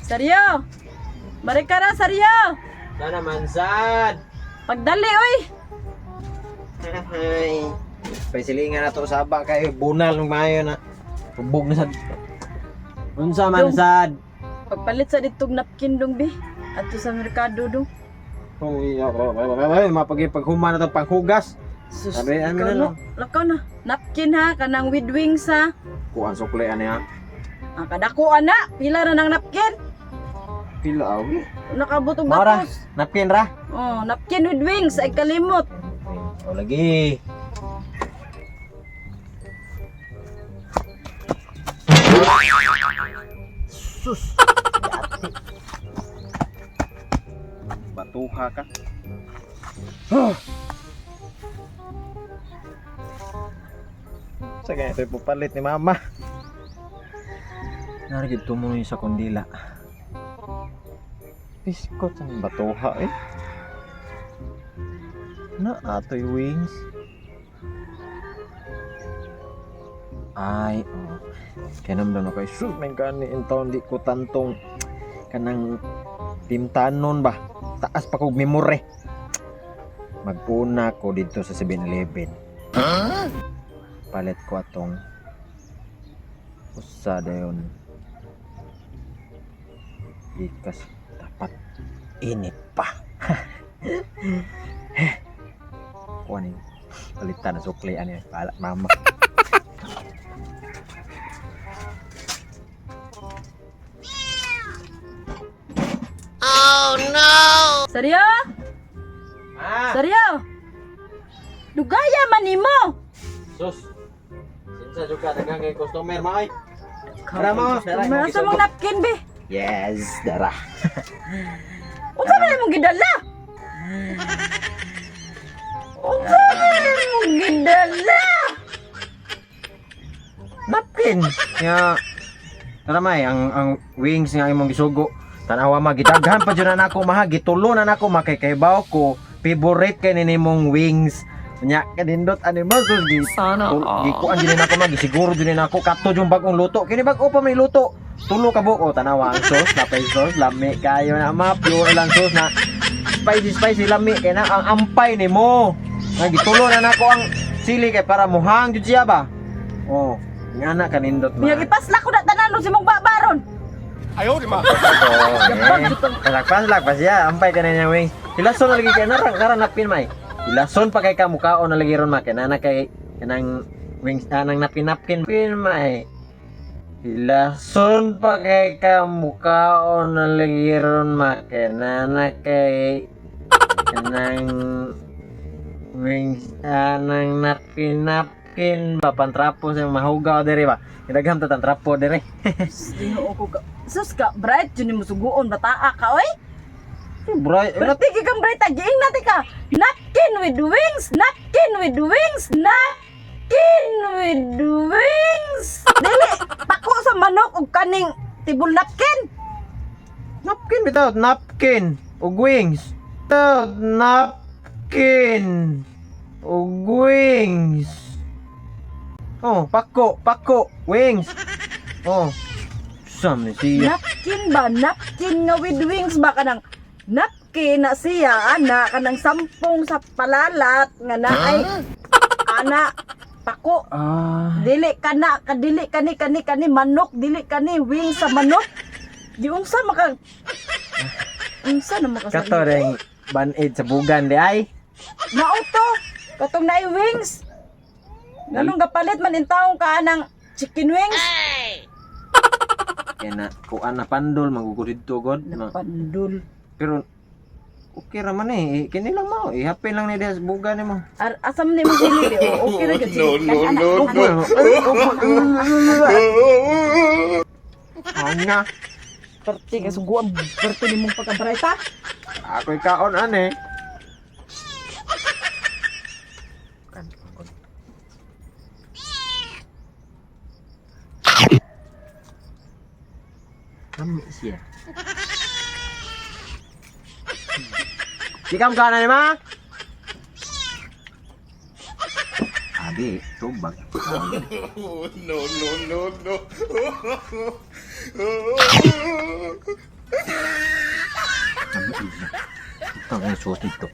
Seryo! Balik ka na, Seryo! Sana man sad. Pagdali, oy! Hi. Pasilingan na to sa aba kay bunal ng maayo na. Hubog na sad. Unsa man Dong. sad? Pagpalit sa ditog napkin dong, bi. Ato sa merkado dong. Ay, mapagipaghuman na to panghugas. Sus, Sabi, ano ikaw na no? lang? Lakaw na. Napkin ha, kanang with wings ha. Kuan sukli ani ha. Ang kadako ana, pila na ng napkin. Pila awi. Nakabot og Mora, batos. napkin ra. Oh, napkin with wings ay kalimot. O lagi. Sus. Batuha ka. Ah. Sa ganito ipupalit ni mama. Narigid tumuloy sa kundila. Biskot ang batuha eh. Na atoy wings. Ay, oh. Kaya naman na kay sus, may gani in taon di ko tantong kanang timtanon ba. Taas pa kog memory. Magpuna ko dito sa 7-Eleven. Palit ko atong usa dayon. Gikas dapat init pa. Kuha ni palitan na sukli ani pala mama. Seryo? Ah, Seryo? Dugaya man nimo. sus. Sinsa jud ka daghang kay customer maay. Tara mo, tara, Customer, asa mong napkin be? Yes, dara. Unsa man imong gidala? Unsa man imong gidala? Napkin. Ya. Tara may ang wings nga imong gisugo. Tanawa ma gidaghan pa jud na nako maha gitulo na nako ma kay kaybaw ko favorite kay ni nimong wings. Nya kanindot ani mo sus gi. Sana all. Gikuan jud nako ma gisiguro jud nako kato yung bagong luto. Kini bag-o pa may luto. Tulo ka buok oh, tanawa ang sauce, napay sauce, lami kayo na ma pure lang sauce na spicy spicy lami kay na ang ampay nimo. Nga gitulo na nako ang sili kay para muhang jud siya ba. Oh, nga na kanindot ma. Unya gipasla ko na tanan si mong babaron. Paslag pa siya, ampay ka na niya wings. Hilason na lagi kay narang narang napin may. Hilason pa kay ka mukhaon na lagi ron ma kay nana kay kanang wings anang napin napkin pin may. Hilason pa kay ka mukhaon na lagi ron ma kay nana kay kanang wings anang napkin napkin ba pantrapo sa mahugaw diri ba. Idagham ta tantrapo diri. Ginoo ko ka. Sus ka, bright jud nimo suguon bataa ka oy. Bray, Pero tigi kang bright giing na ka. Napkin with wings, napkin with wings, napkin with wings. Dili pako sa manok og kaning tibol napkin. Napkin bitaw, napkin ug wings. Bitaw, napkin ug wings. Oh, pako, pako, wings. Oh. Sam ni siya. Napkin ba? Napkin nga with wings ba kanang napkin na siya ana kanang sampung sa palalat nga naay ana pako. Ah, Dili kana kadili kani kani kani manok, dili kani wings sa manok. Di unsa maka unsa na maka kato ring band-aid sa bugan di ay. Mao to. Katong naay wings. Nganong gapalit man intawong ka anang chicken wings? Kaya na kuan na pandol magugo didto god. Pandul. Pero okay ra man eh. Kini lang mo, ihapin lang ni diha sa bugan nimo. Ar asam ni mo sili di? Oh, okay ra gyud. No, no, no, no. Anga, Perti ka suguan, perti nimong pagkabarayta. ako'y kaon ane. Lami siya. Sikam ka na ni ma? Abi, tubag. No, no, no, no. Ang sauce dito.